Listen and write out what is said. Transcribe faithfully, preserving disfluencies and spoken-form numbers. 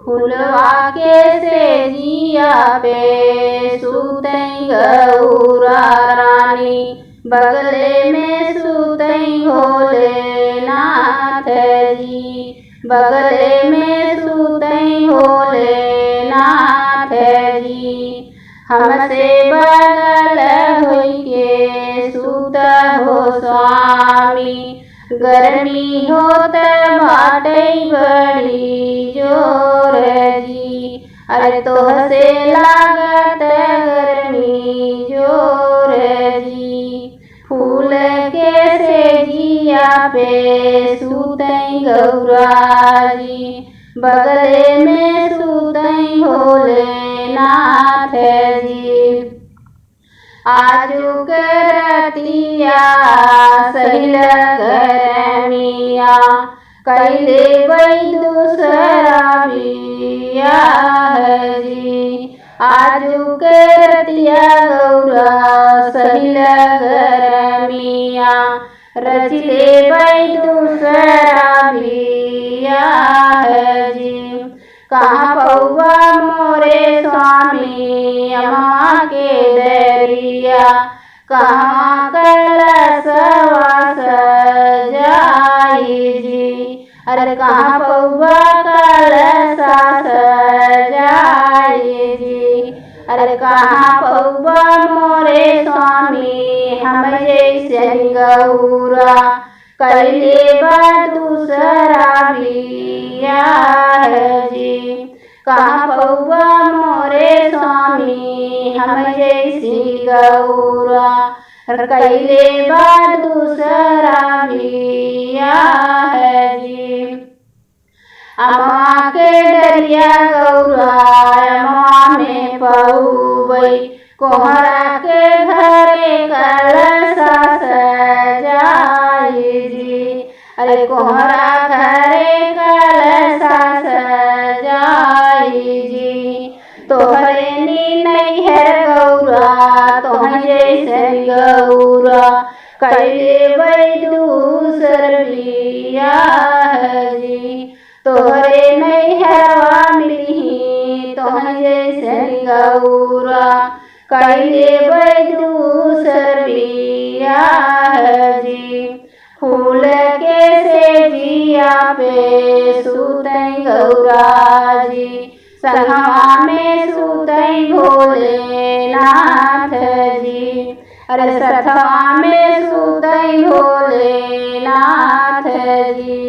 फुलवा के सेजिया पे सूतई गौरा रानी, बगले में सूतई भोलेनाथ जी, बगले में सूतई भोलेनाथ जी। हमसे बगल होइके सूत हो स्वामी, गर्मी होत बाटै बड़ी जोर जी, अरे तोहसे लागत गर्मी जोर जी। फूल के सेजिया पे सूतई गौरा जी, बगले में सूतई भोलेनाथ जी। आजु के रतिया सहिल गरमिया, कइले बई दूसरा बियाह जी। आजु के रतिया गौरा सहिल गरमिया, रचिले बई दूसरा बियाह जी। कहाँ पौवा मोरे स्वामी अमवा के डरिया, कहाँ कलशवा सजाई जी। अरे कहाँ पौवा कलशा सजाई जी। अरे कहाँ पौवा मोरे स्वामी हम जैसन गौरा, कइले बा दूसरा बियाह जी। कहाँ पौवा मोरे स्वामी हम जैसी गौरा, कइले बा दूसरा बियाह जी। अमवा के डरिया गौरा अमवा में पौबई, कोहरा के घरे कलशा सजाई जी। अरे कोहरा घरे कलशा सजाई जी। तोहरे नी नैहर गौरा, तोहरे जैसन गौरा, कइले बई दूसर बियाह जी। तोहरे नैहरवा मिलही तोहरे जैसन गौरा, कइले बई दूसर बियाह जी। फूल के सेजिया पे सूतई गौरा जी, संगवा में सूतई भोलेनाथ जी। अरे सथवा में सूतई भोलेनाथ जी।